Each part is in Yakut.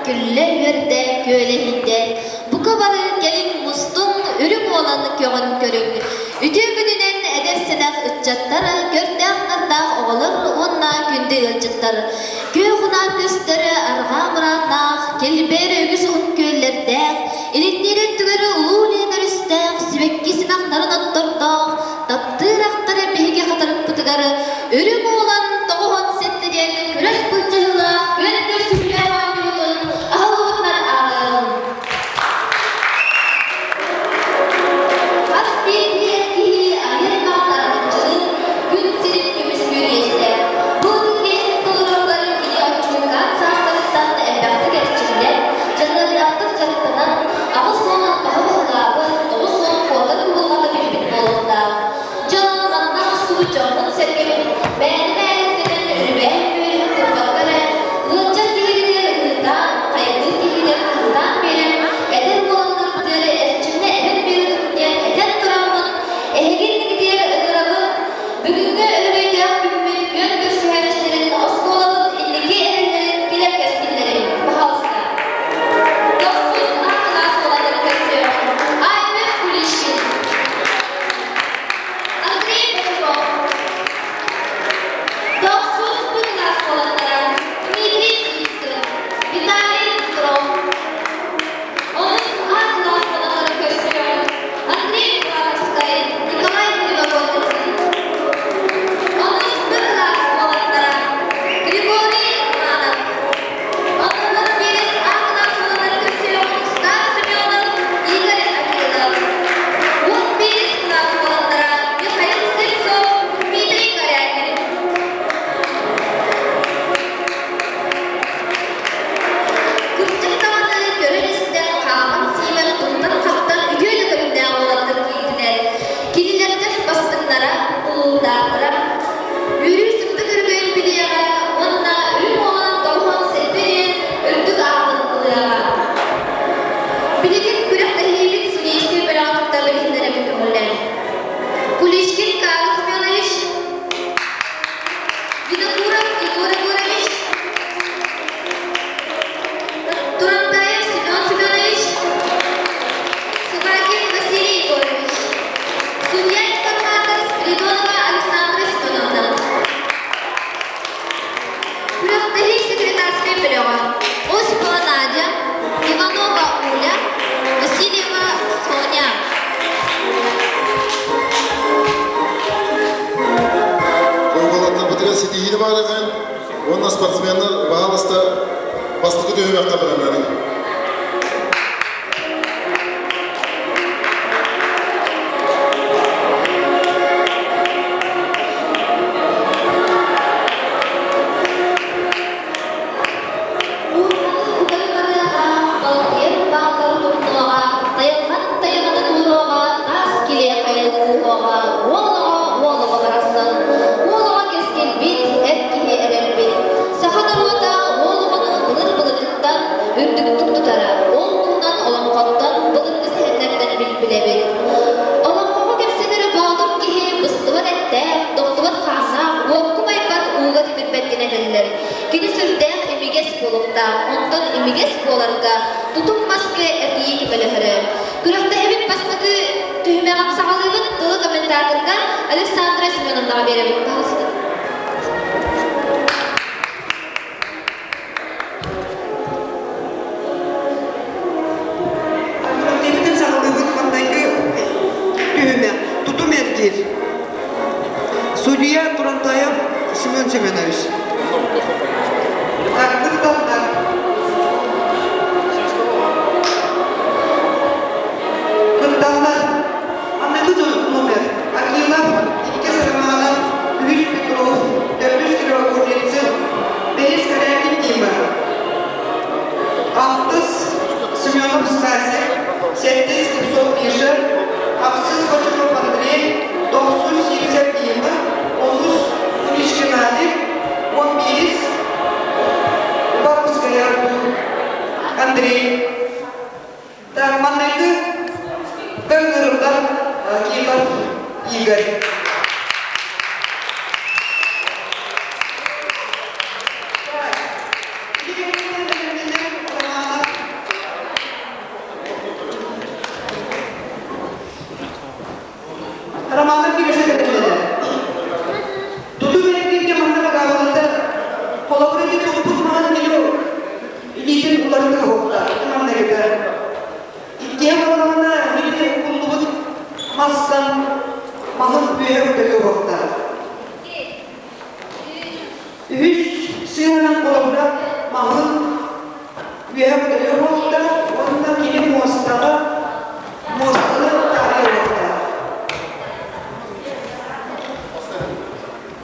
күллэ-үөрдэ, күөлэһийдэ. Бука бары кэлиҥ мустуҥ, үрүҥ уолан көҕүн көрүҥ. Үтүө күнүнэн эдэр-сэнэх ыччаттар, көрдөөх-нардаах оҕолор уонна күндү ыалдьыттар. Күөх унаар көстөр арҕаа мырааннаах, килбиэр үгүс уһун күөллэрдээх, илинниир өттүгэр улуу Лена өрүстээх, сибэкки симэхтэрин оттордоох, таптыыр ахтар биһиги хатырыкпытыгар үрүҥ уолан 97 диэн күрэс былдьаһыылаах күөн көрсүһүүлээх оонньуутун аһыллыбытынан ааҕыаҕыҥ. Хас биирдии киһи айар баҕалаах күн сирин көмүскүүр иэстээх. Бу ытык иэһин толороругар кини отчуокаан саастарыттан элбэхтик эрчиллэн, дьаныардаахтык дьарыктанан, 80 албаһы баһылаабыт, 90 куотар кубулҕата билбит буолуохтаах. Дьонун манна мустубут дьоммун-сэргэбин бэйэни-бэйэлэртэн үлүбээн үөрүһэн турбакка эрэ, ыалдьар киһигитигэр ыһыытаан, хайгыыр киһигитигэр хаһыытаан биэрэн, эдэр уолаттарбытыгар эрчимнэ эбэн биэрэ турун диэн этэн тураммын, эһиги инникитигэр ыҥырабын, бүгүҥҥү өрөгөйдөөх күммүт күөн көрсүһээччилэрин оскуолабыт инники эрэллэрин килэр кэскиллэрин, пожалуйста. Тохсус А кылаас уолаттарын көрсүөҕүҥ. Аймек Куличкин. Андрей Петров. Тохсус Б кылаас уолаттара Дмитрий Сивцев, Виталий Петров. Онус А кылаас уолаттарын көрсүөҕүҥ. Андрей Ивановскай, Николай Кривогорницын. Онус Б кылаас уолаттара Григорий Романов. Онтон биэс А кылаас уолаттарын көрсүөҕүҥ Стас Семенов, Игорь Акилов. 11 кылаас уолаттара Михаил Стрельцов, Дмитрий Корякин. Кырдьык даҕаны көрөн-истэн, хааман-сиимэн, туттан-хаптан үтүө да көрүҥнээх уолаттар киирдилэр. Кинилэртэн бастыҥнара, улуудаахтара Үөрүү сырдык өрөгөйүн билиэҕэ уонна үрүҥ уолан 97 диэн үрдүк аатын ылыаҕа. Билигин күрэхтэһиибит судейскай бөлөҕө кытта билиһиннэрэбин көҥүллээн. Куличкин Карл Семенович, Винокуров Егор Егорович, Турантаев Семен Семенович, Собакин Василий Егорович, судья-информатор Спиридонова Александра Семеновна. Күрэхтэһии секретарскай бөлөҕө Осипова Надя, Иванова Уля, Васильева Соня. Уолаттарбытыгар ситиһиини баҕарыаҕын уонна спортсменнар баһаалыста бастакы түһүмэххэ бэлэмнэниҥ. Уурҕаны утары барыаҕа, балкыйар бааллары тумнуоҕа, тайылҕан тайаҕынан ууруоҕа, таас килиэ хайылык ууһуоҕа, уол оҕо уол оҕо барахсан, уол оҕо кэскилбит, эр киһи эрэлбит. Саха норуота уол оҕону былыр-былыргыттан үрдүктүк тутара, ол туһунан олоҥхоттон былыргы сэһэннэртэн билбилэбит. Олоҥхоҕо кэпсэнэр боотур киһи быстыбат эттээх, тохтубат хааннаах, уокку байбат ууга тимирбэт гына этэллэр. Кини сүрдээх имигэс буолуохтаах, онтон имигэс буоларга тутум маска эргийии көмөлөһөрө. Күрэхтэһэбит бастакы түһүмэҕин саҕалыыбыт, тылы комментаторга Александра Семеновнаҕа биэрэбит. Пожалуйста. Күрэхтэһиибитин саҕалыыбыт маҥнайгы түһүмэх тутум эргиир. Судья Турантаев Семен Семенович. Кытталлар. Кытталлар. Аныгы номер Акилов, иккис Романов, үһүс Петров, төрдүс Кривогорницын, бэһис Корякин Дима, алтыс Семенов Стасик, сэттис Слепцов Миша, ахсыс Бочаров Андрей, тохсус Сивцев Дима, онус Куличкин Алик, 11-ис Упаковская Артур.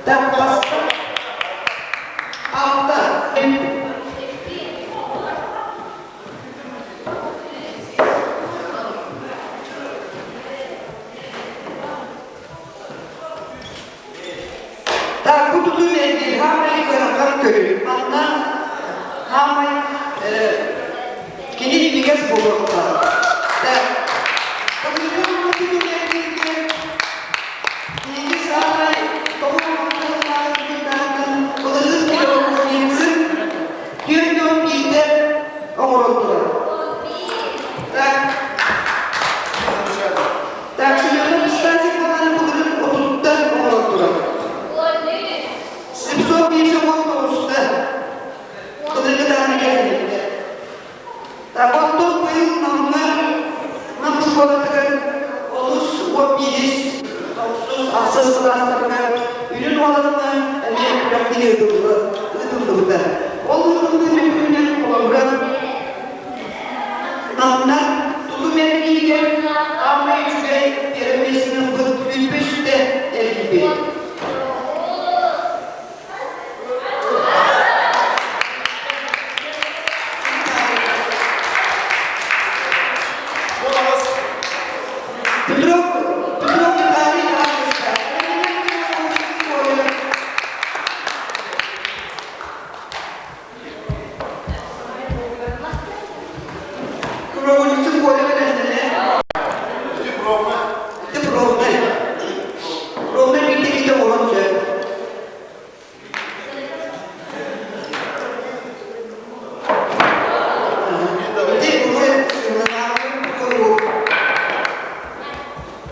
Так, алта. Так, бу тутуу мэлдьи хаамай ыарахан көрүҥ. Манна хаамай кини имигэс буолуохтаах. Так, былыргы тутуу мэлдьигэ биһиги саамай тоҕус былыргы педагогицын 41-де оҥорон турар. Так, так, Семенов Стасик Махана былыргы 30-тан оҥорон турар. Слепцов Миша 19-та. Былыргы даҕаны кэлбиттэр. Так, оттон быйыл Намҥа Нам школатыгар олус 11-ис, тохсус, ахсыс кылаастарга үрүн уоланна эмиэ күрэхтэһии ыытыллыбыта. Ол ыытыллыы түмүгүнэн холобура Намна тутум эргииригэр аамай үчүгэй первый ылбыт 103-тэ эргийбит. Петров, Петров Виталий Иванович. Кроволицын Коля бэлэмнэнэ. Ити пробнай. Пробнай биирдэ киирдэ буолан сөп. Ити уже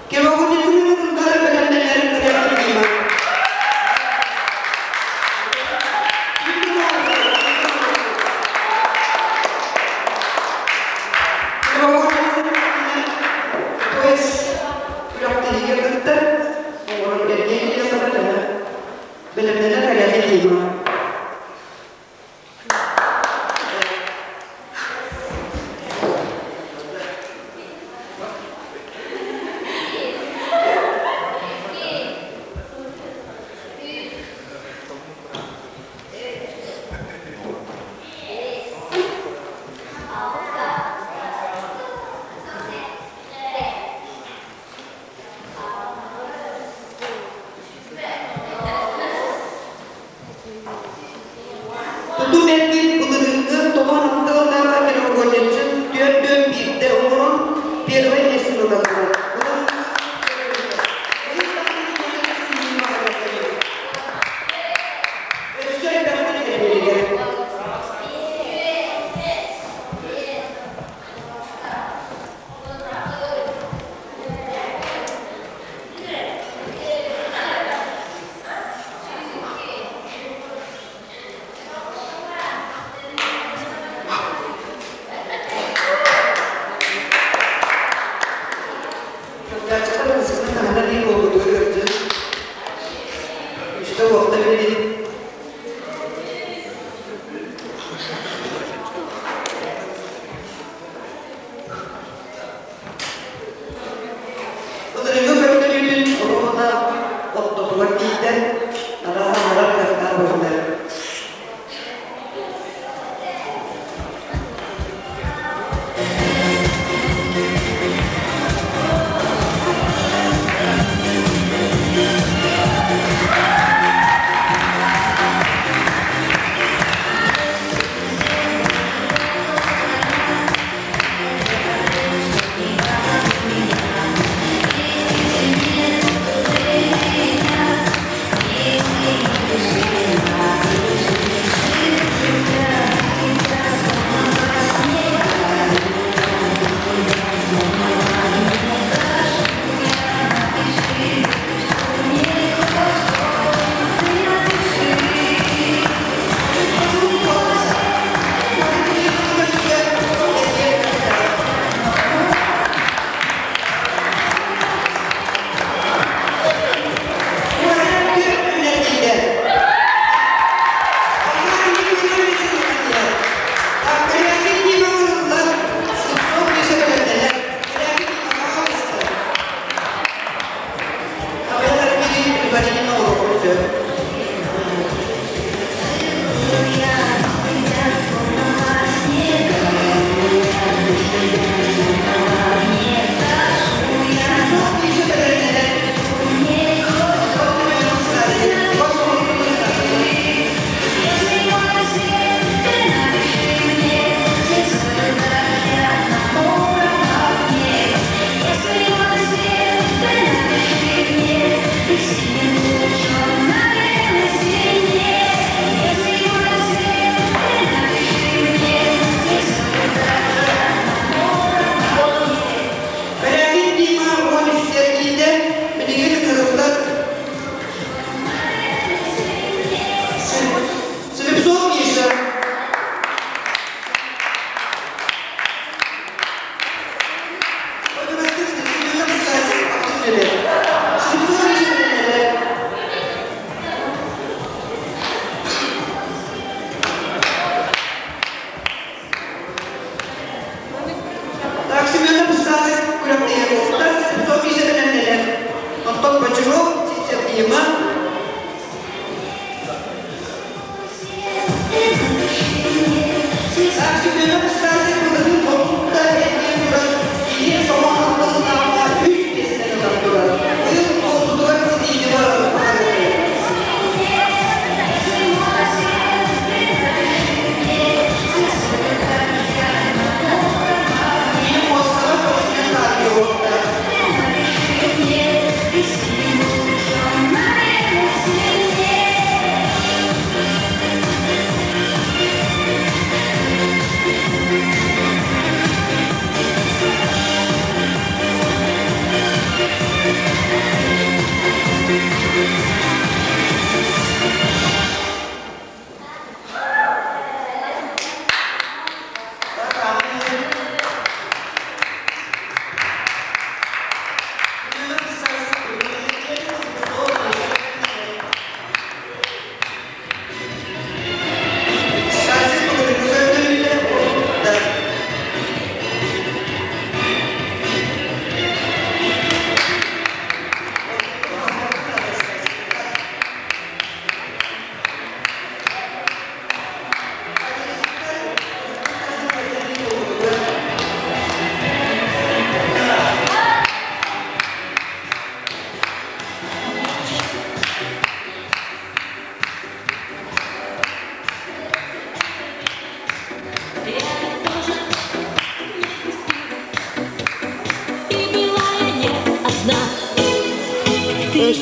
Кемогуннун кара бэлэмнэнэрин кырыахтыйма. Күрэхтэһиигэ кыттар, оҥорон эргиэн киэсэҕэ бэлэмнэнэр кэлээһин тиэмэ. Тутум эргин былырыыҥҥы тоҕо аттылардаах педагогическай түөрт биирдэ оҥорон первай миэстэни ылаллар. Өссө элбэхтик кэлбитигэр. Передачата сыһын таһынан ии буолбутугар ыалдьыт. Үстэ уохта билин. Былырыыҥҥы көрдөрүүтүн оруобуна ортотугар тиийдэ, арааһа кыахтаах буолла.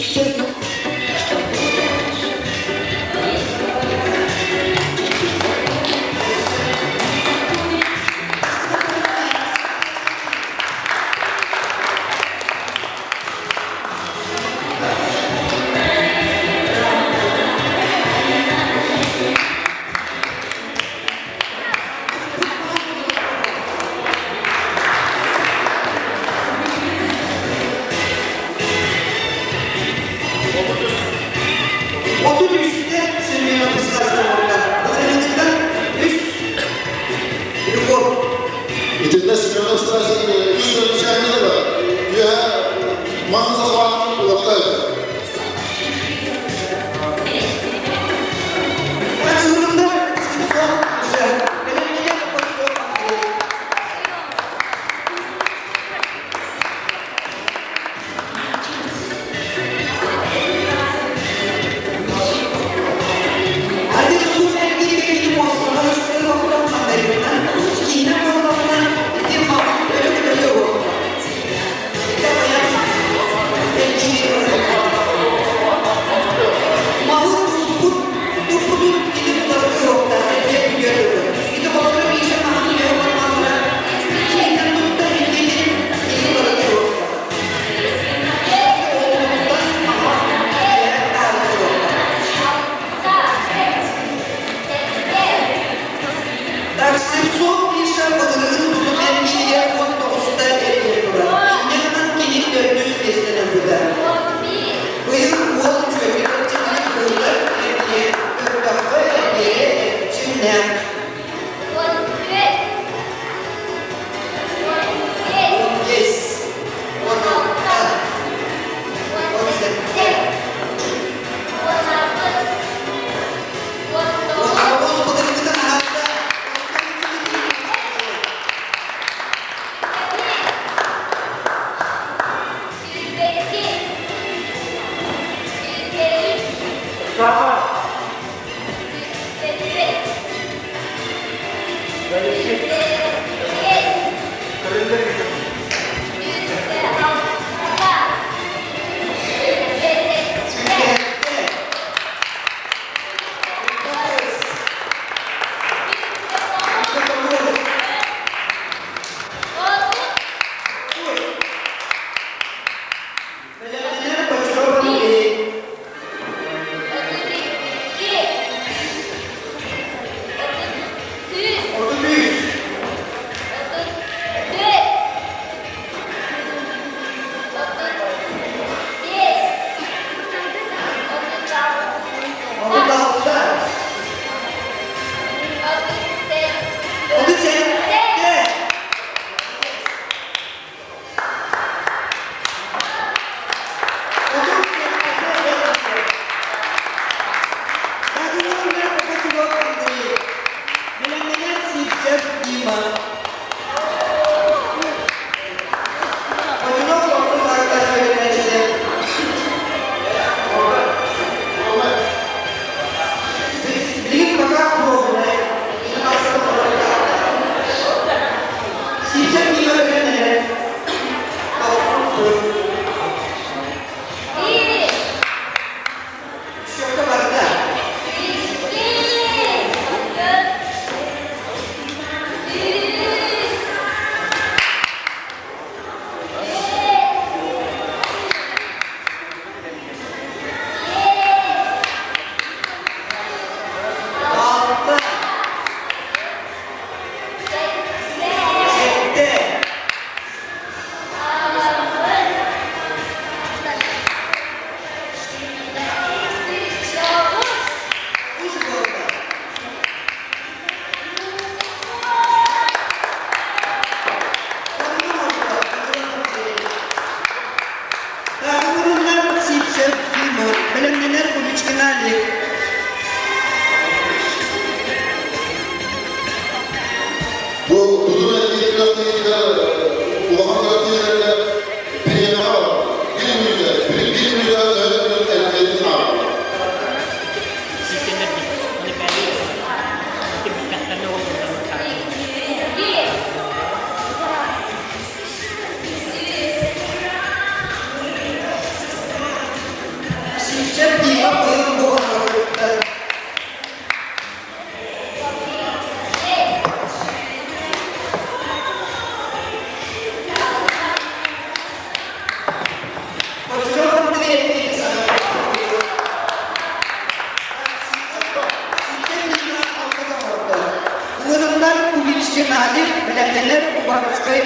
33-te Семенов Стасовка. Былырыыҥҥыттан үс рекорд. Итиннэ Семенов Стасик үс замечание бар. Үөһэ маҥан сахалаан уларыта. Ырында 700 уже. Бэлэмнэнэн Бочаров Андрей. Так, Слепцов Миша былырыын тутум эргииригэр 19-та эргийэ турар. Инньэ гынан кини төрдүс миэстэни ылбыта. Быйыл уол үчүгэйдик чэпчэкитик кыыллар эргийэ, көрдөххө эргийэрэ эрчимнээх. 15, 16, 17, 19 былырыыҥҥытын аһарда. Сүүрбэттэ, 49, 49, Бэлэмнэнэр Бочаров Андрей. Куличкин Алик, бэлэмнэнэр Уваровскай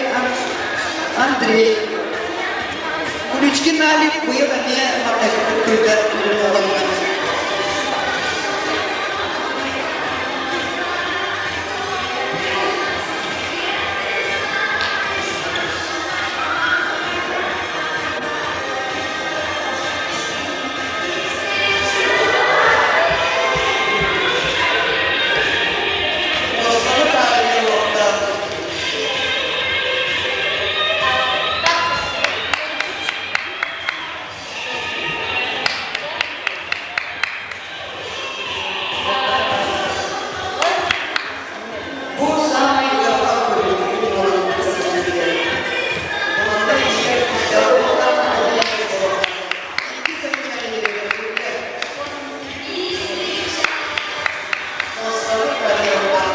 Андрей. Куличкин Алик быйыл эмиэ маннык кыттыыта үлүн. Осколы таарыйар уохтаах. Бу саамай ыарахан көрүҥ буолан ситиһиилэр. Онно иһигэр күүстээх уохтаах икки замечание сүрдэ. Осколы таарыйар уохтаах.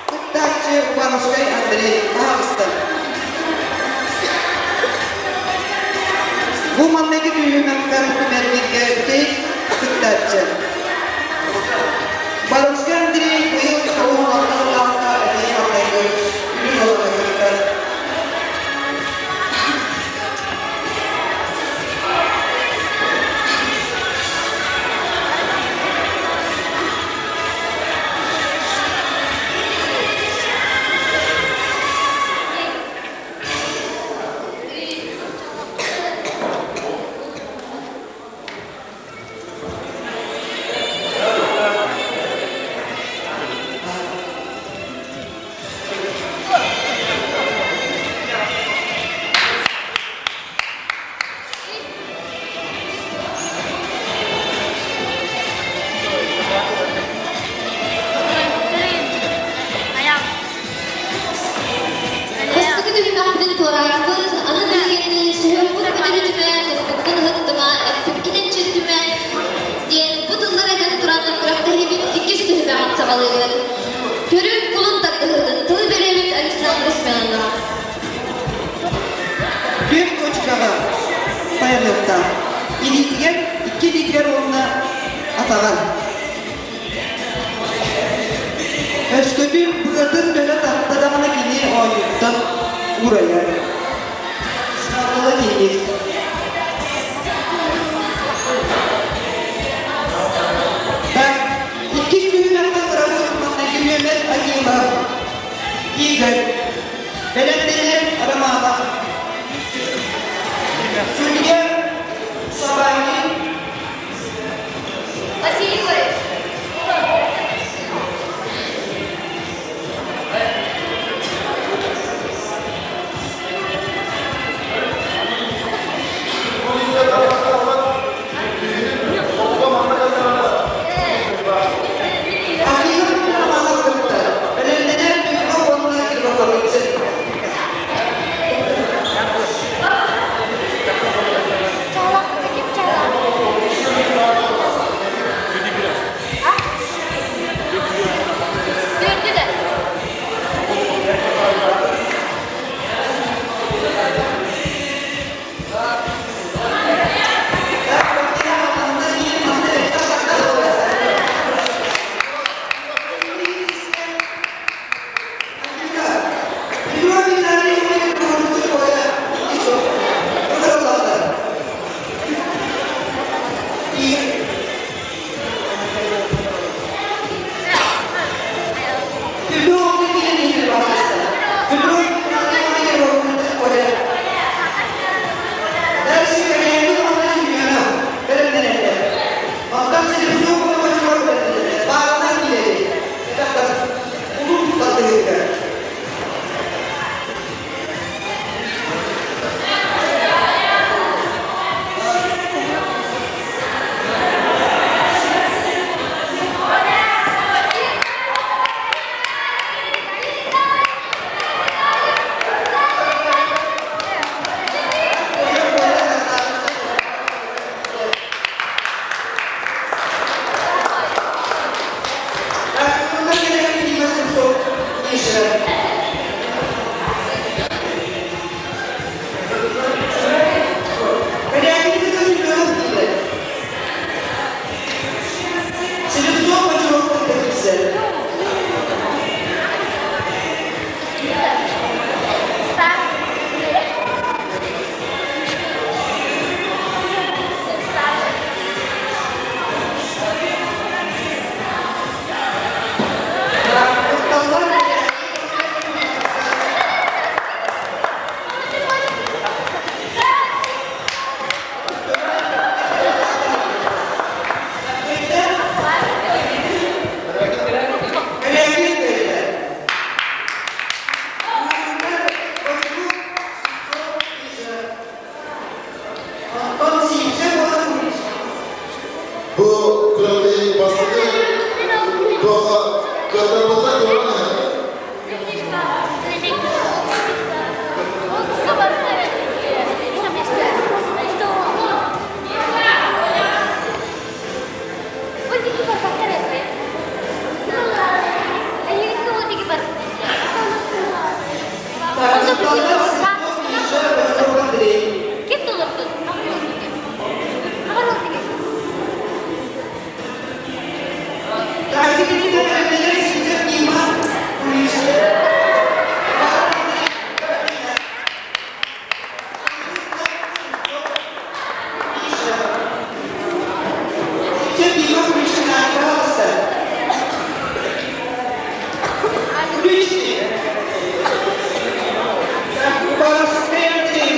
Кыттааччы Ивановскай Андрей аһаҕастар. Бу манныгы түһүмэхтэр түмэргиргэ бүтэй кыттааччы. Ивановскай Андрей быйыл тоҕус сыллаахха эмиэ маҥнайгы үрүҥ олоҕу кыттар. Бастакы түһүмэхпитин туораатыбыт, аны биһигини сүһүөхпүт бүтүрүтүмэ, туппуккун ыһыктыма, эппиккин энчиттимэ диэн бу тыллар этэн туран күрэхтэһиибит иккис түһүмэҕин саҕалыыбыт. Көрүҥ кулун тардыһыытын тылы биэрэбит Александра Семеновна. Түөрт точкаҕа тайаныахтаах. Илиитигэр, икки илиитигэр уонна атаҕар. Өскөтүн быатын төлө тарта даҕаны кини оонньууттан уурайар. Саатала киһи. Так, иккис түһүмэххэ кырабыт маҥнайгы нүөмэр Акимов, Игорь, бэлэмнэнэр Романов, Судья Сабанин. Василий Егорович. Акимов Романов кыттар. Бэлэмнэнэр Петров уонна Кривохорыцын. Чалак, ким чалак? Дьахталлар Слепцов Миша, Бочков Андрей. Ким толордун? Так, ити Сивцев Дима, Куличев. Сивцев Дима, Куличев, пожалуйста. Куличный. Так, Уваровская Андрей,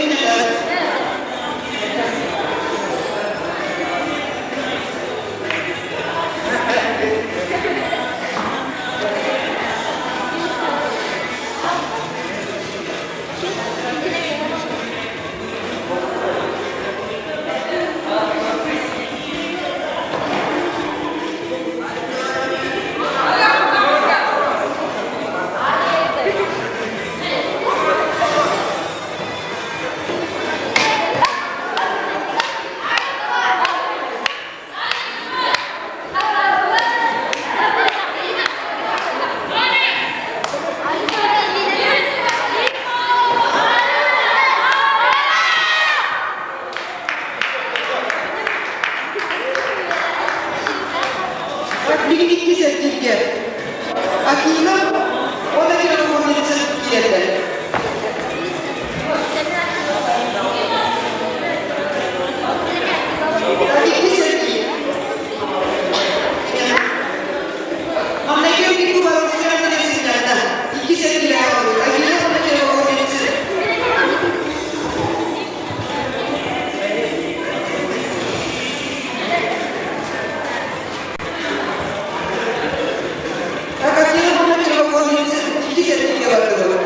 Так, билигин сэргииргэ. Акина, он километр киирэллэр. Так, икки сэргиир. Манна кэлбит Уваровская Икки сэргиир Акина, он километр. Так, Акина, он километр. Икки сэргииргэ бардылар.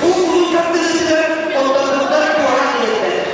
Бу улуу тардыһыытыгар хотторбуттар куорат диэтилэр.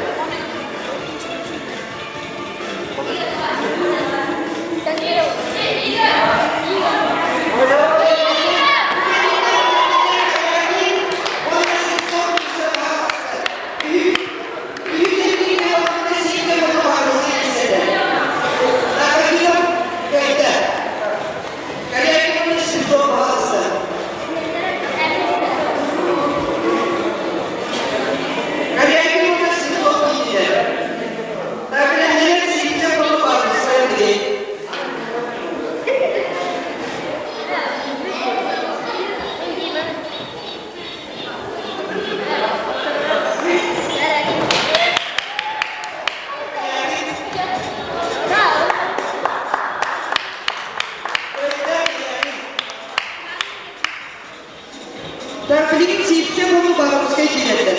Так, билигин Сиипсэ буолу Барабыскай киирэллэр.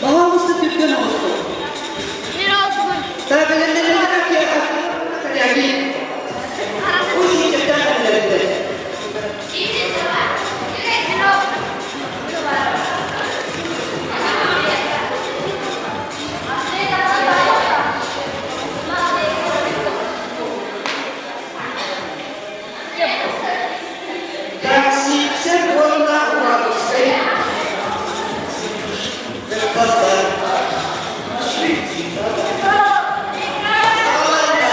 Баһаалыста түргэн оҕусту. Так, бэлэмнэнэллэр. Бу Сиипсэттэн бэлэмнэнэллэр. Так, Сиипсэ уонна Барабыскай. Кытталлар. Саҕаланна.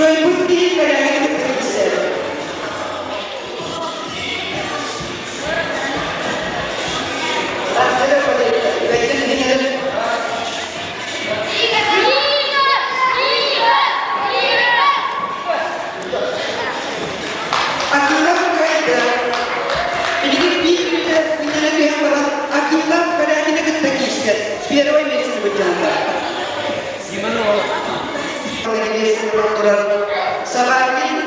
Кыайбыт киһи кэлээҥҥи кытта киирсэр. Акилов кыайда. Билигин биир мүнүүтэ мүнүүтэ түһэн баран Акилов Корякины кытта киирсэр. Первое место былдьаата. Турар. Собакин.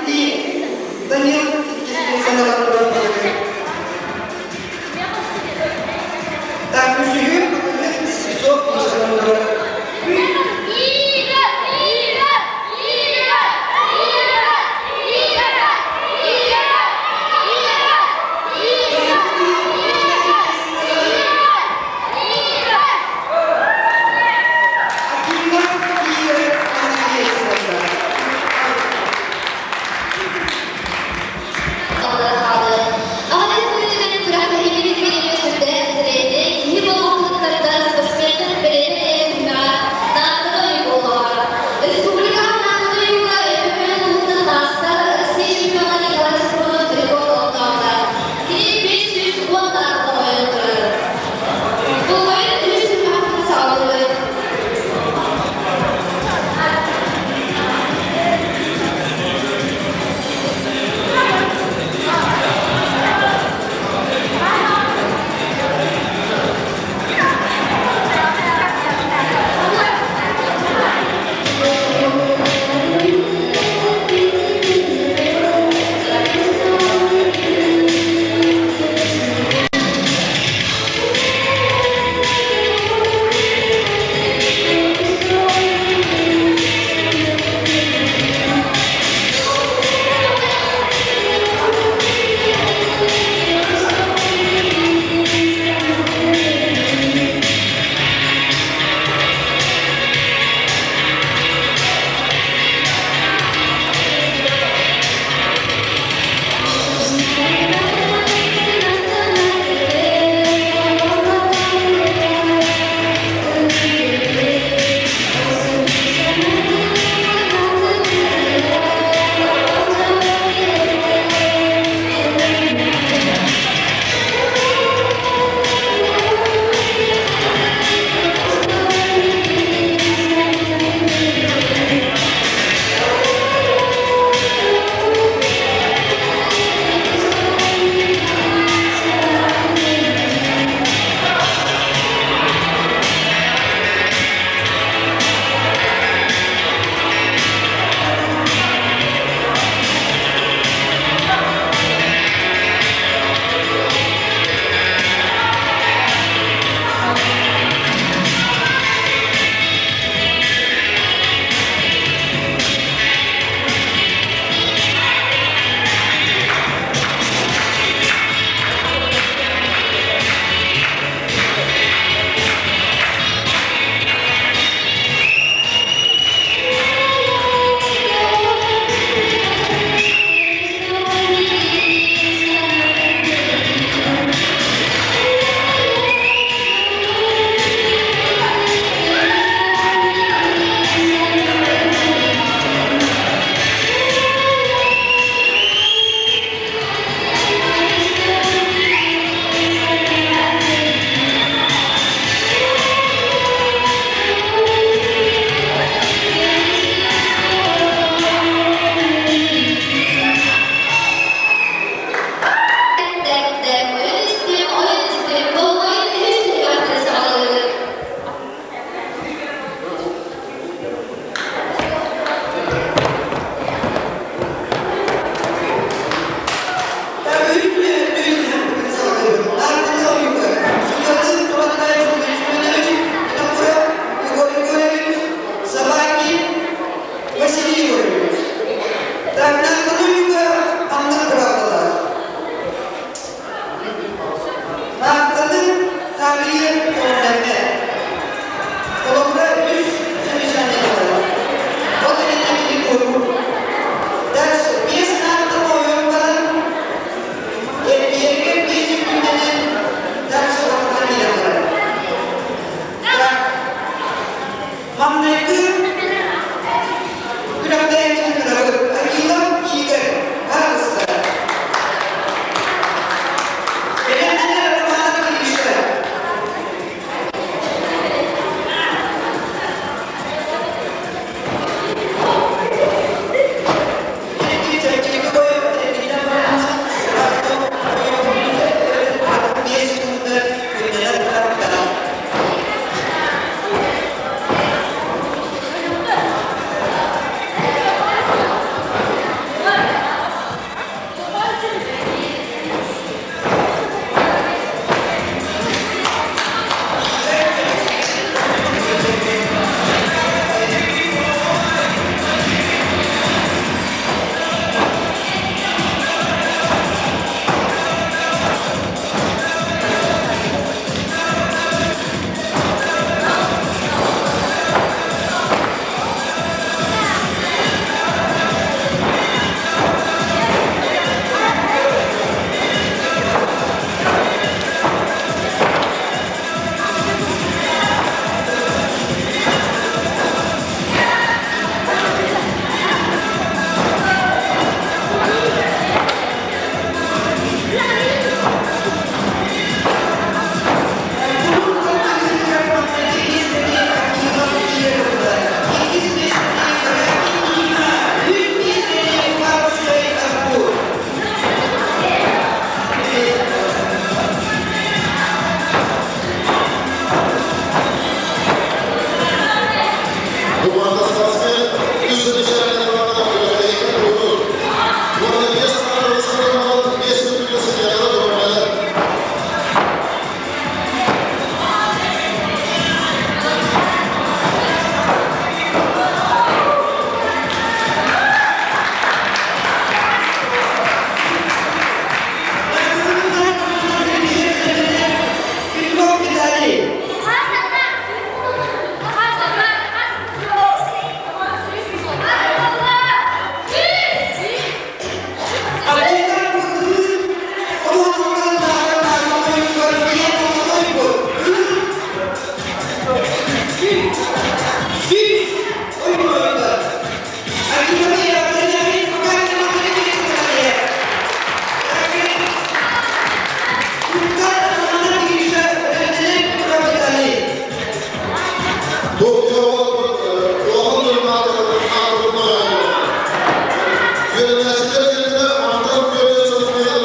Үөрэнээччилэр кэллэ, мантан 40 сантиметр,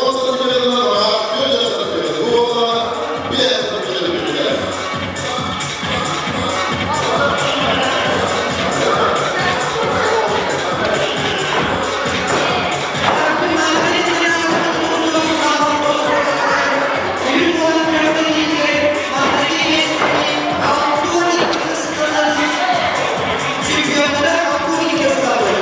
10 сантиметрынан 40 сантиметр. Бу буолла 5 сантиметр үрдүгэ. Чемпионата 62 сылы.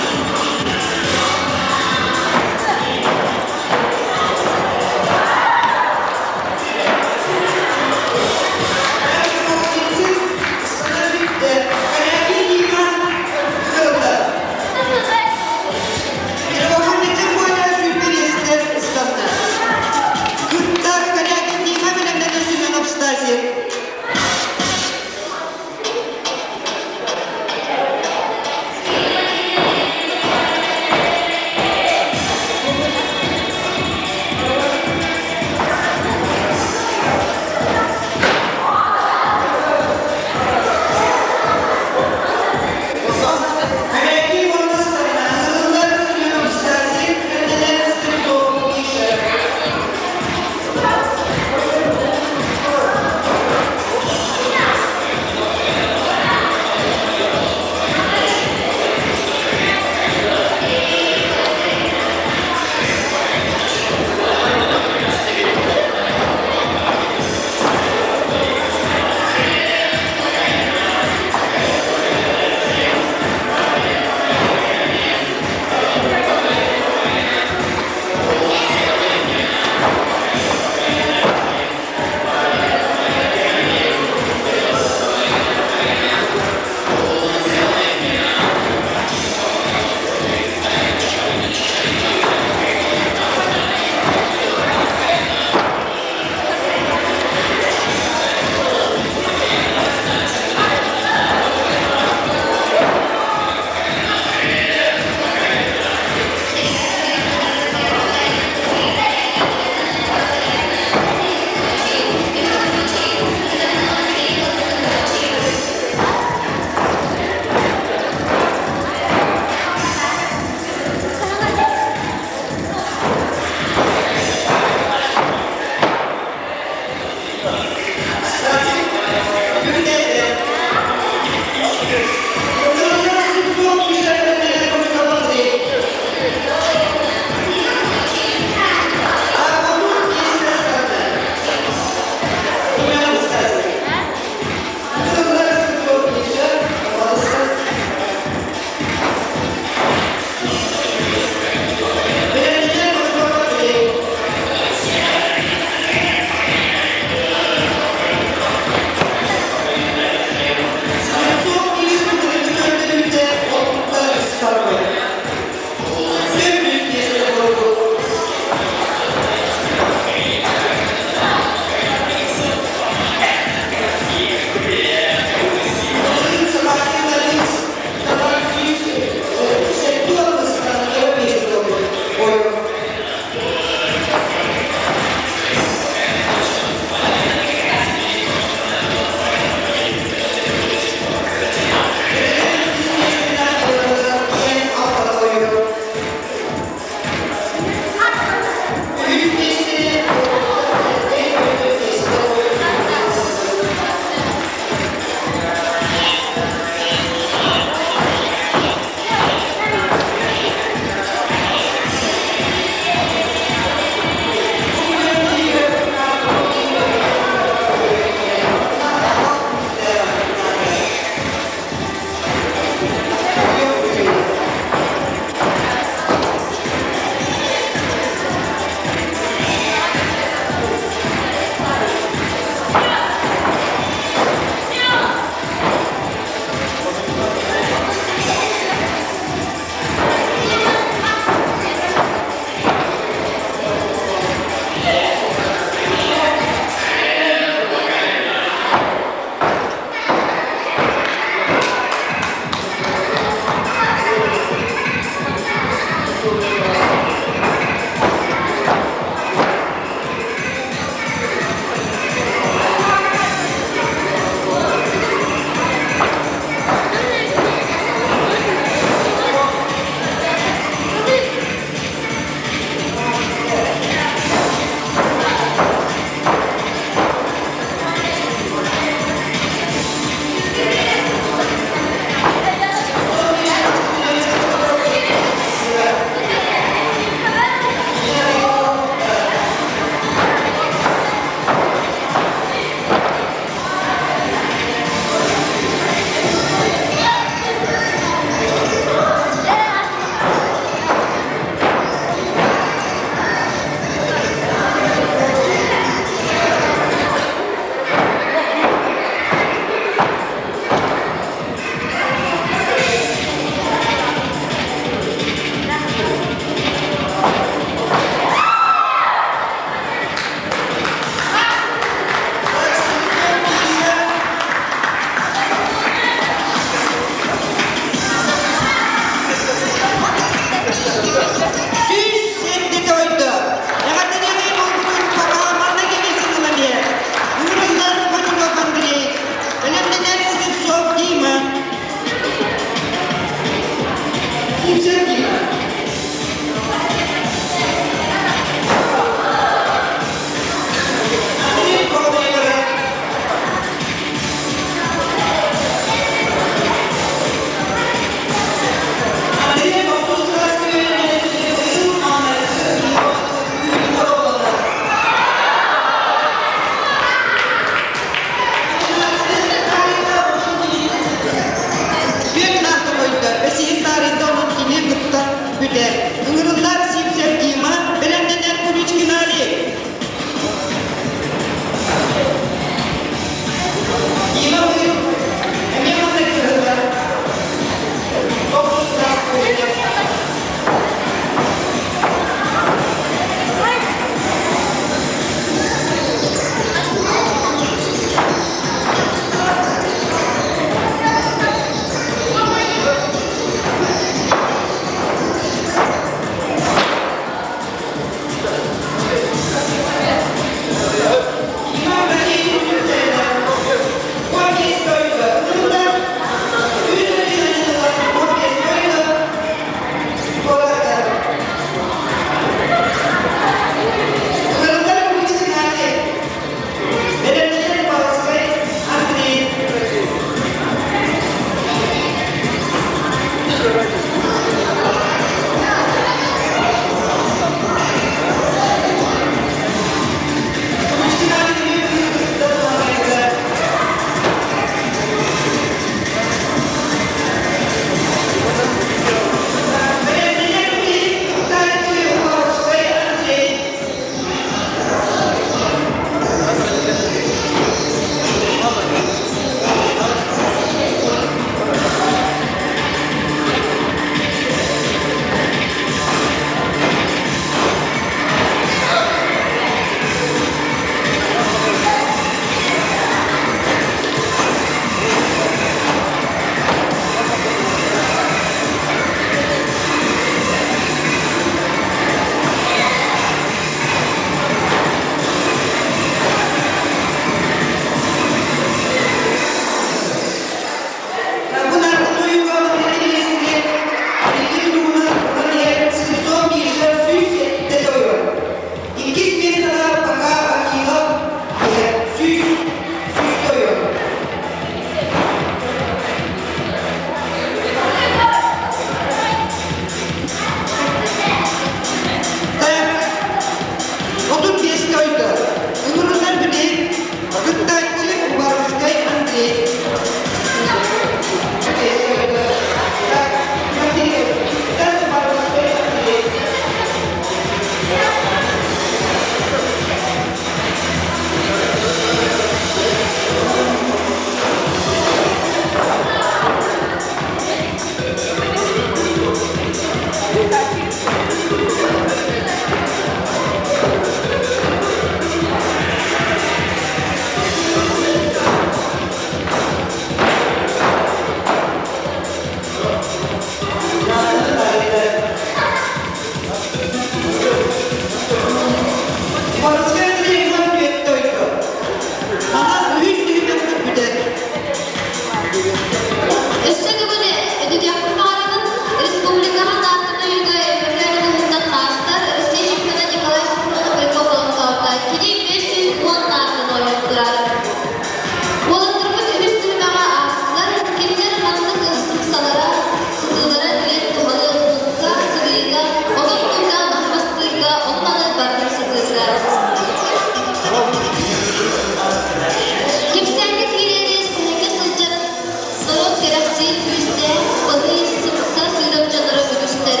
Син күүстээх, быһый, сымса сыыдам дьонноро үгүстэр.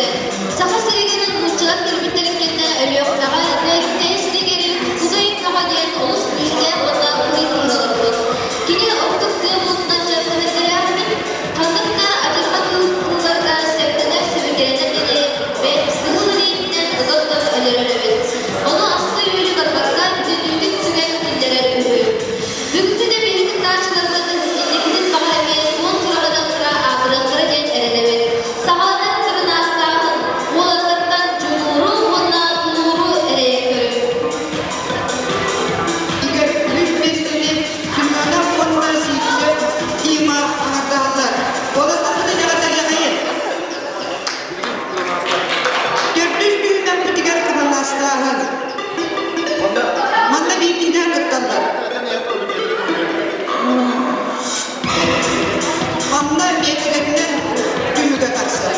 Саха сиригэр нууччалар кэлбиттэрин кэннэ Өлүөхүмэҕэ Нөөрүктээйи сиригэр Кудай Бөҕө диэн олус күүстээх уонна быһый киһи олорбут. Кини ордук тыа булдунан дьарыктанар эбит. Ханнык да адьырҕа кыылларга сөптөнөр сөбүгэлэнэр диэни бэрт кыһыл илиитинэн ыга тутан өлөрөр эбит. Ону астыы-үөлү барбакка бүтүннүүтүн сүгэн киллэрэр үһү. Бүгүҥҥү да биһиги кыттааччыларбыт инникитин баҕар эмиэ суон сураҕынан кыра аатырыахтара диэн эрэнэбит. Саҕаланар кырынаастааһын уолаттартан дьулууру уонна тулууру эрэйэн көрүҥ. Игорь үс миэстэни Семенов уонна Сивцев Дима аҥардаһаллар. Уолаттарбытын эҕэрдэлиэхэйин! Төрдүс түһүмэхпитигэр кырынаастааһын. Манна биирдиинээн кытталлар. Манна миэтэрэтинэн түмүгэ тахсар.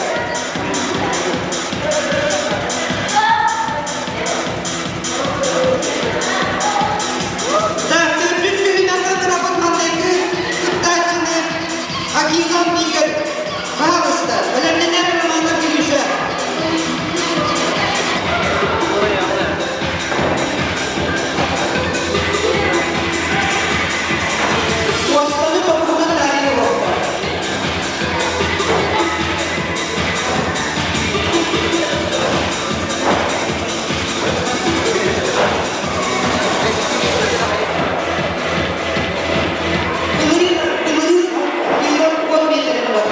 Так, төрдүс түһүмэххэ ыҥырабыт маҥнайгы кыттааччыны Акимов Игорь. Пожалуйста, бэлэмнэнэр Романов Кирюша. Туостаны тобугунан таарыйа олордо. Былырыын, былырыын Игорь 10 миэтэрэ булар.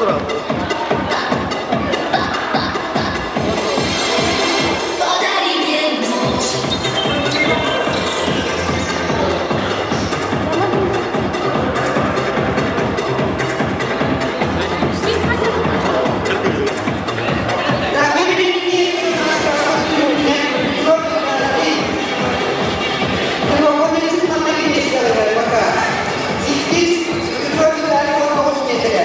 Подари мне ночь. Так, вы Пока. Иккис Петров Виталий 19 миэтэрэ.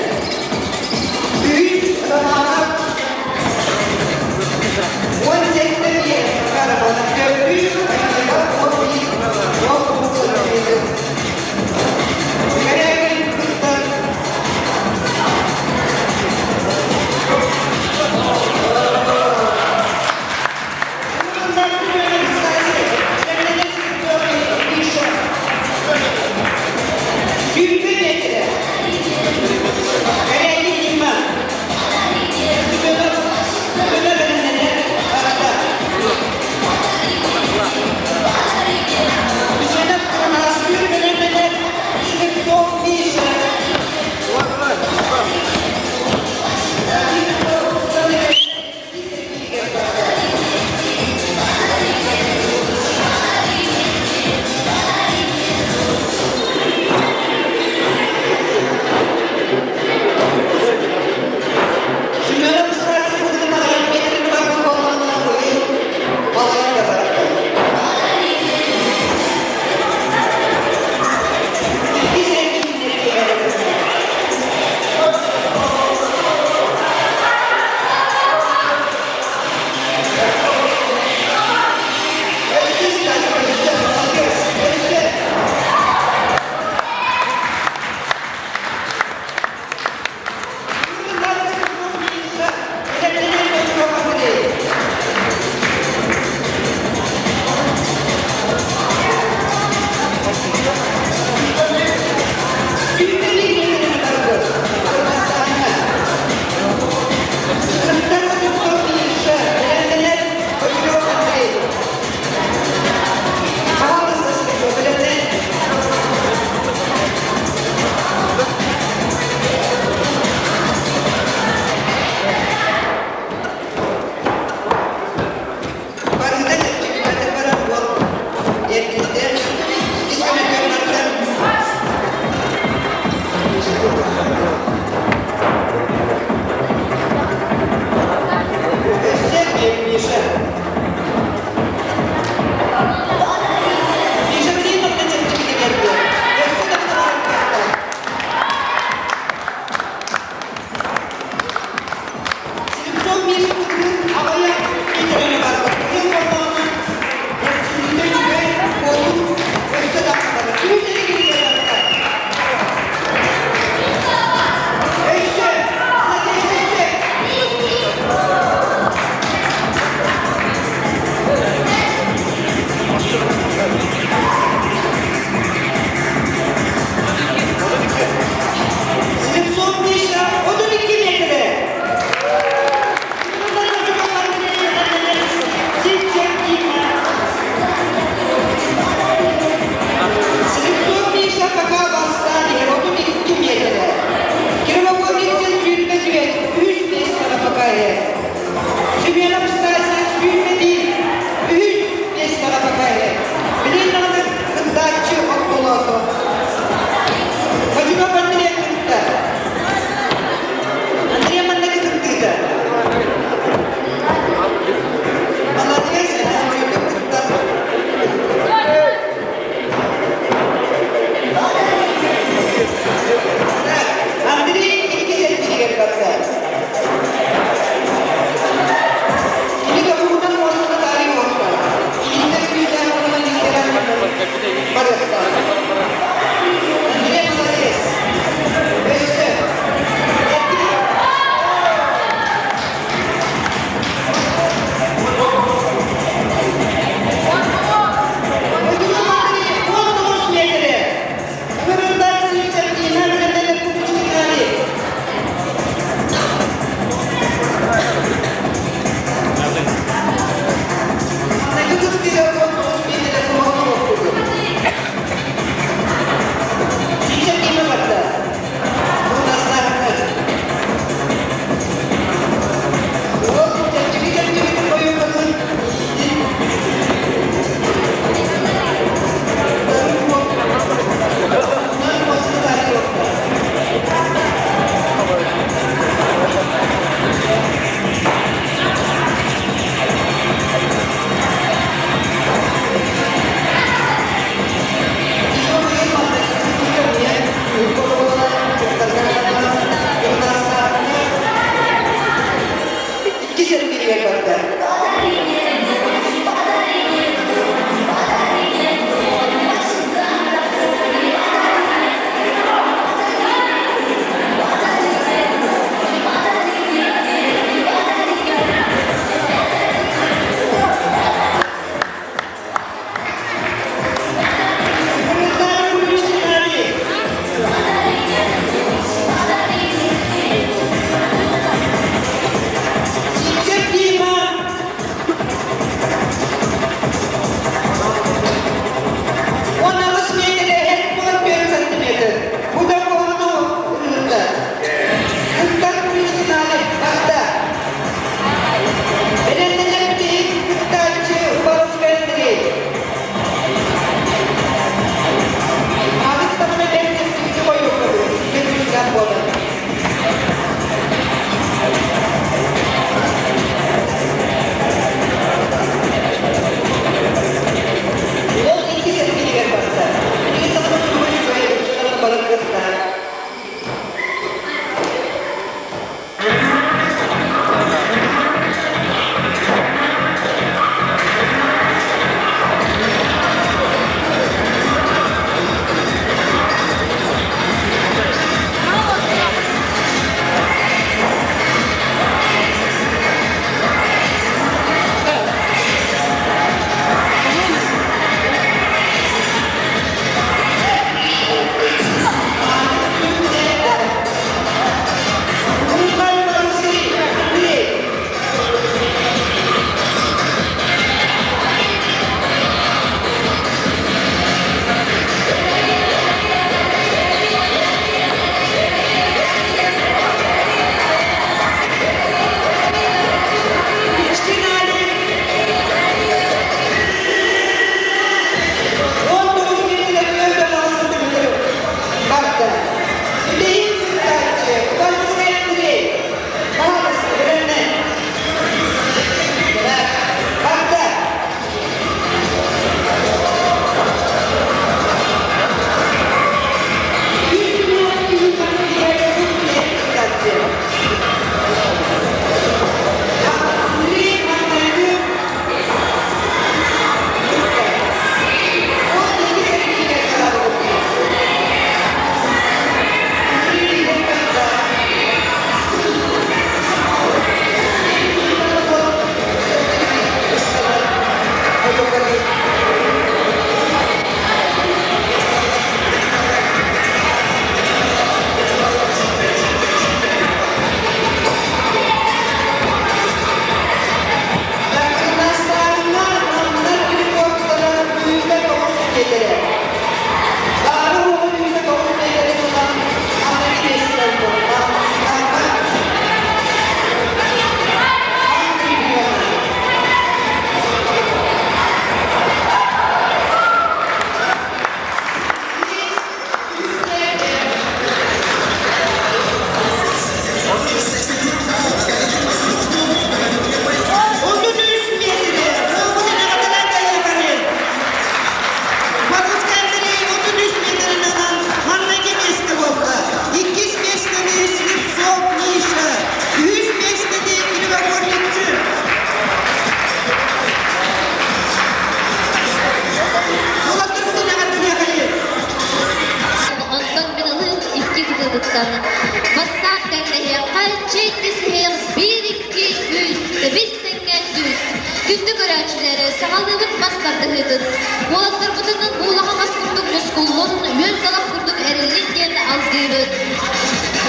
Бастаан тэҥнэһиэххэ, чэй түсүһүөх, биир, икки, үс, тэбис тэҥҥэ түс. Күндү көрөөччүлэри, саҕалыыбыт мас тардыһыытын. Уолаттарбытынан буулаҕа мас курдук мускуллун, үөл талах курдук эриллин диэн алгыыбыт.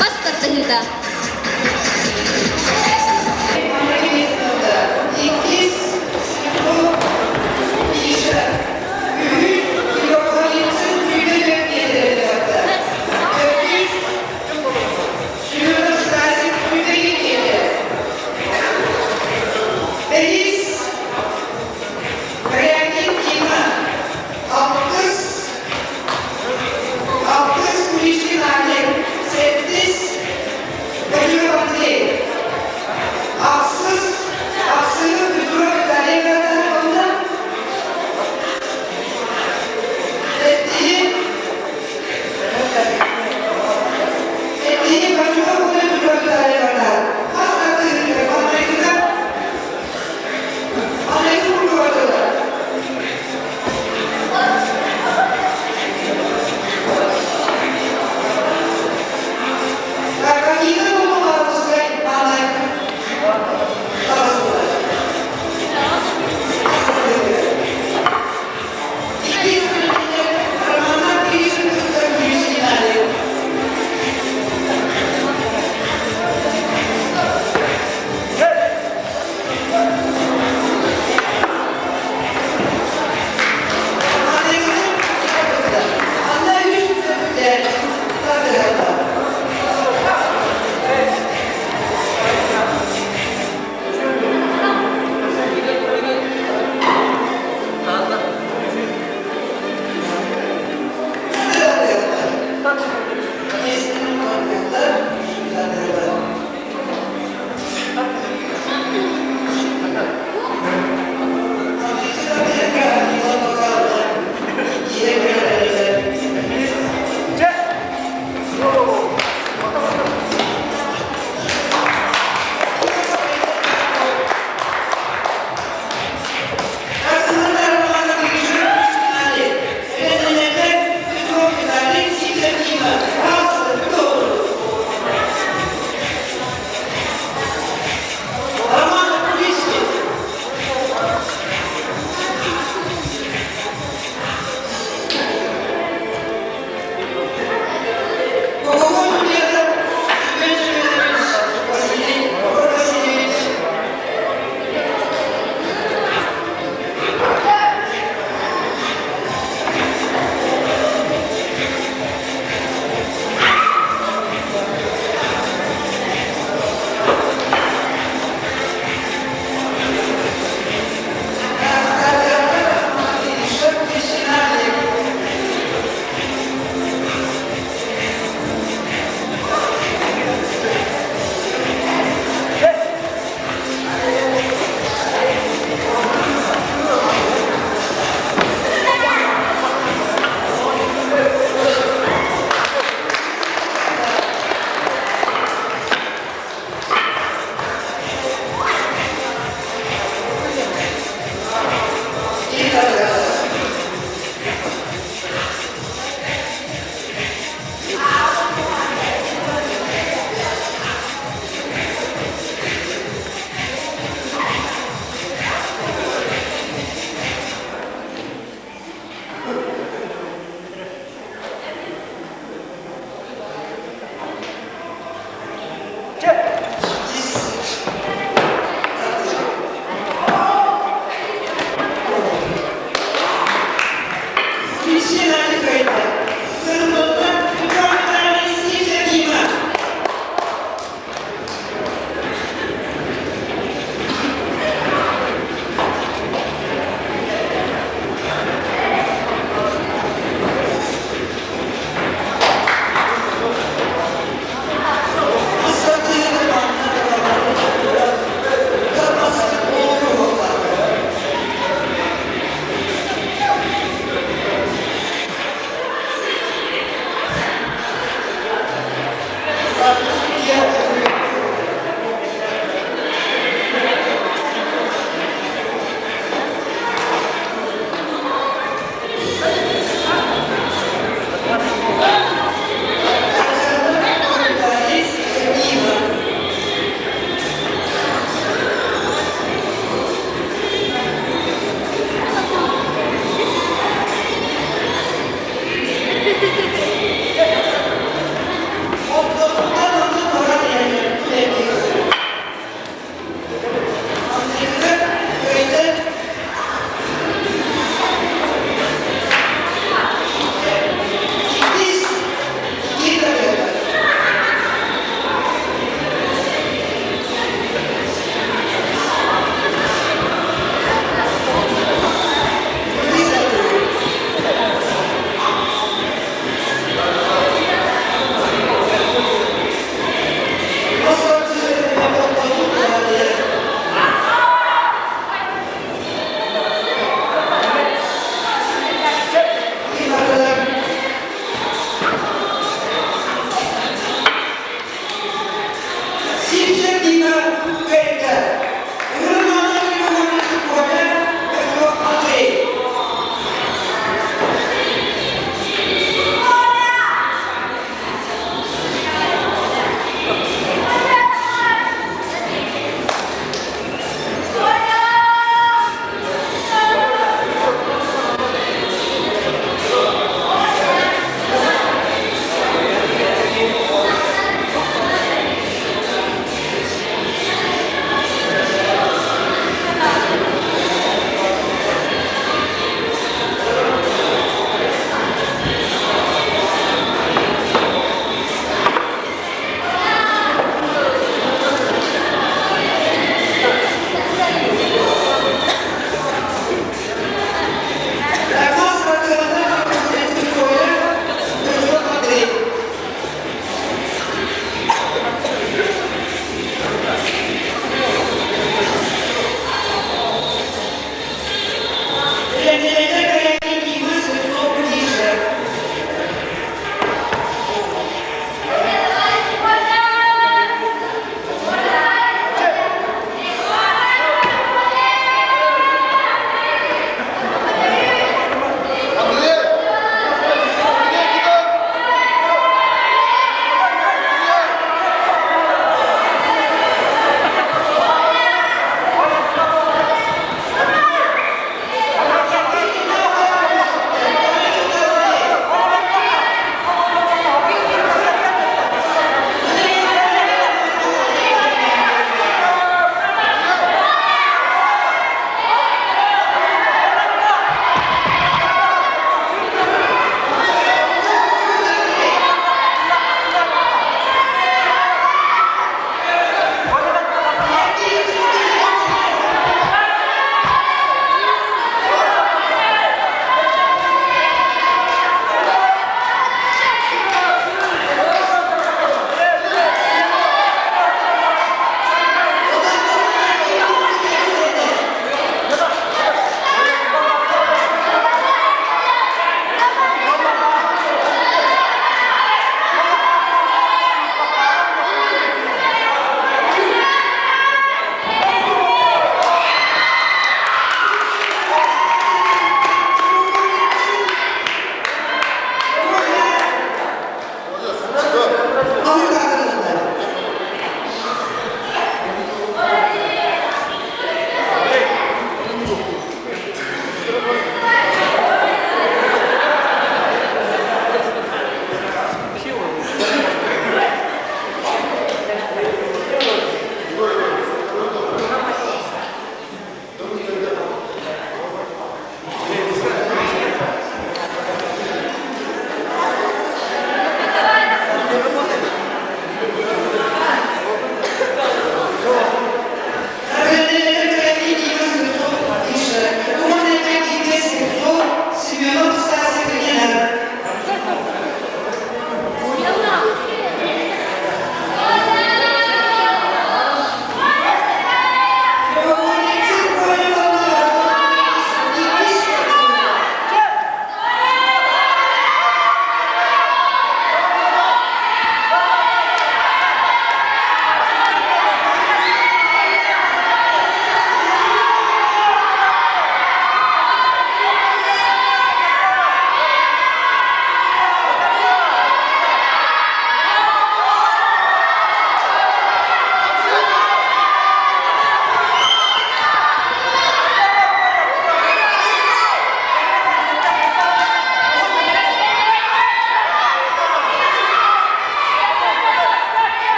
Мас тардыһыыта. Иккис Миша, үһүс Леонидсын сүүрэ Төрдүс Семенов Стасик сүүрэ Бэһис Корякин Дима, алтыс Алтыс Куличкин Олег, сэттис Данилов Андрей, ахсыс Ахсыны Петров Виталий Гавриловна, сэттиһи Сэттиһи Бочуок Петров Виталий Гавриловна, хас аттыгар маҥнайгыга маҥнайгы курдук Какие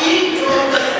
Итии дьоллоох.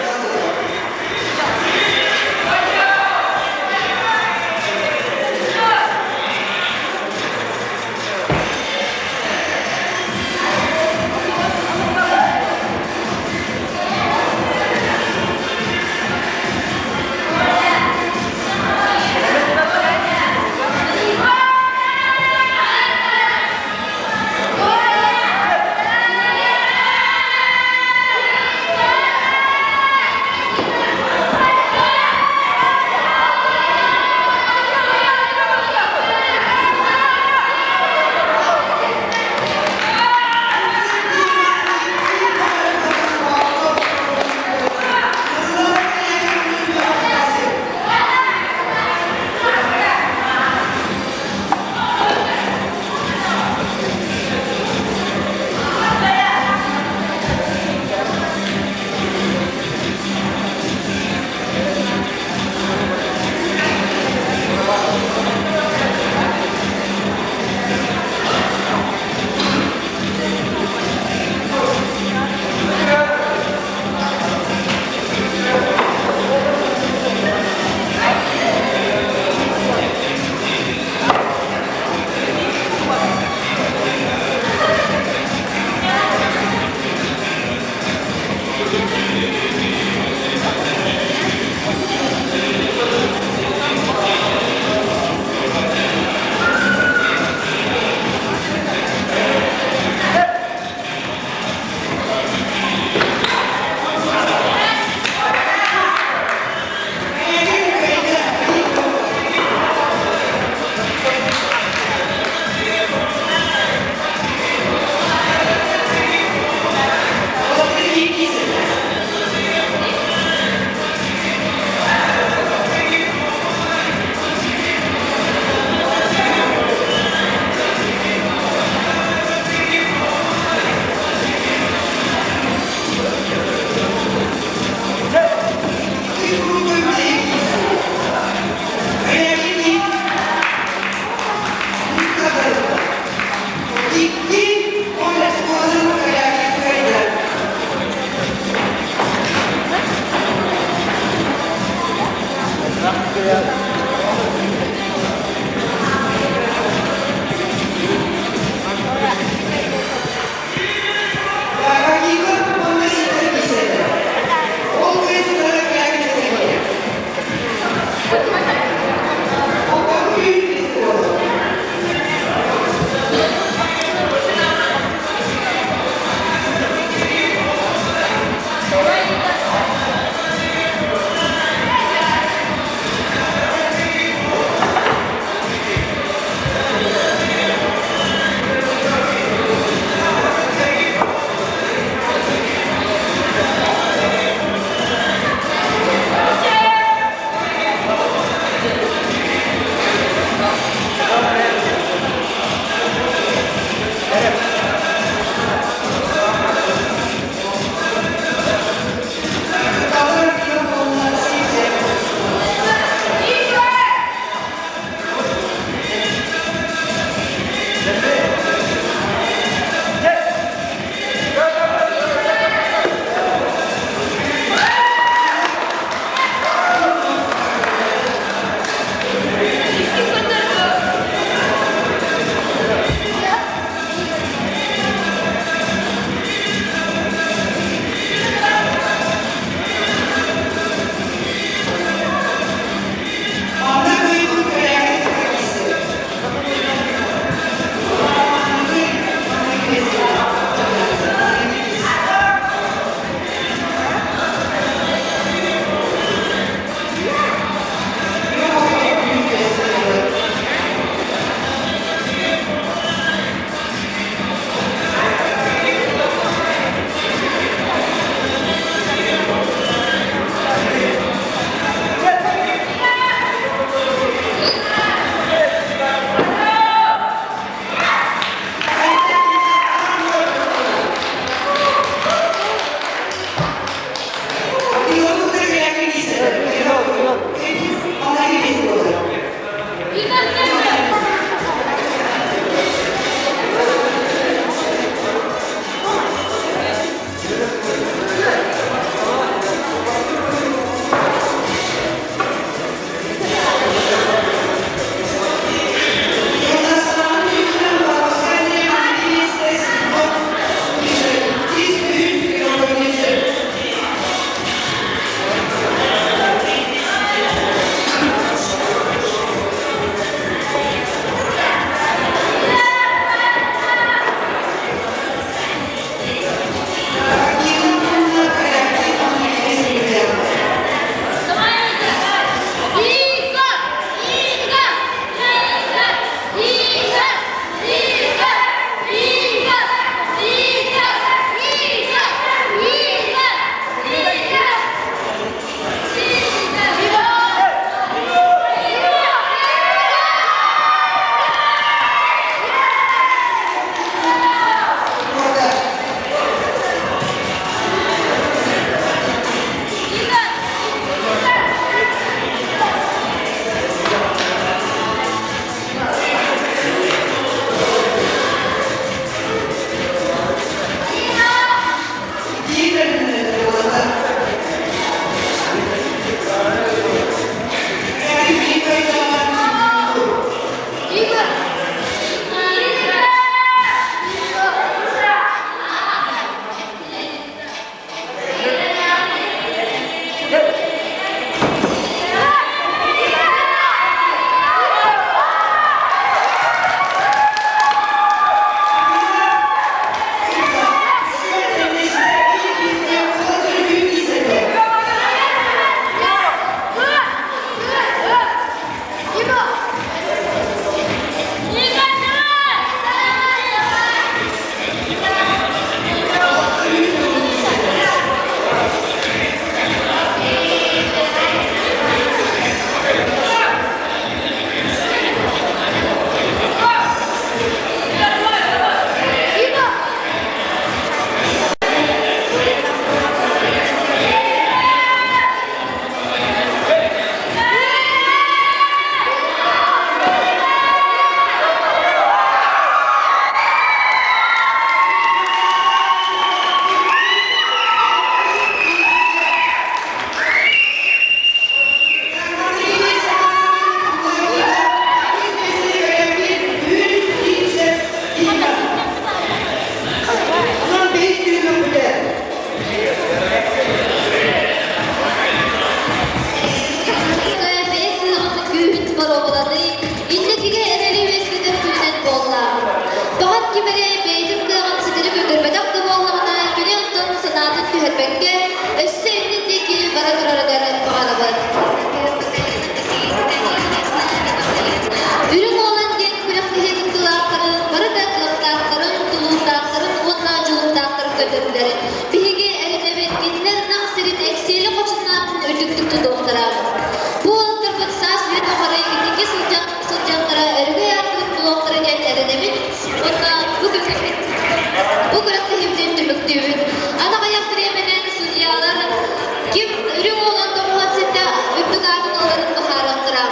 Бу күрэхтэһиибитин түмүктүүбүт. Аны аҕыйах бириэмэнэн судьуйалар ким үрүҥ уолан тоҕуһан ситэ үрдүк аатын ыларын быһаарыахтара.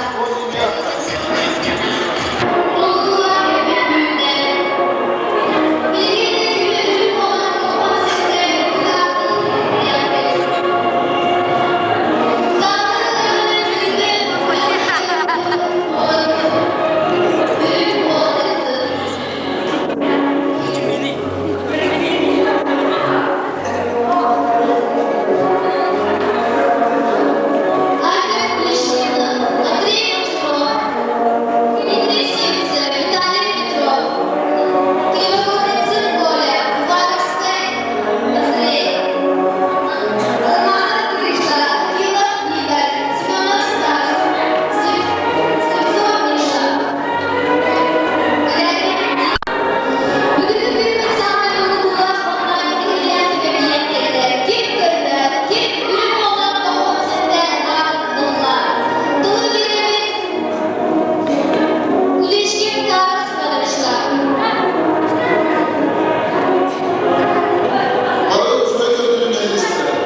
Бары үчүгэй көрдөрүүнү иһистилэр.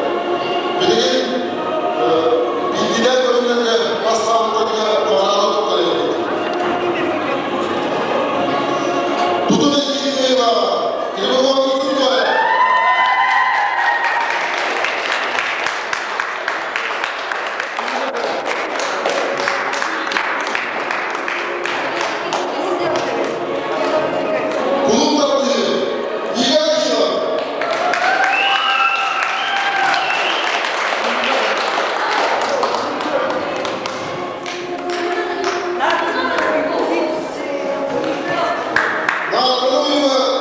Билигин биирдиилээн көрүҥнэргэ бастаабыттарга наҕараада туттарыахпыт. Тутум эргийии кыайыылааҕа Кривогорный Коля. Кулун тардыһыы Игорь Ишов. Наҕарааданы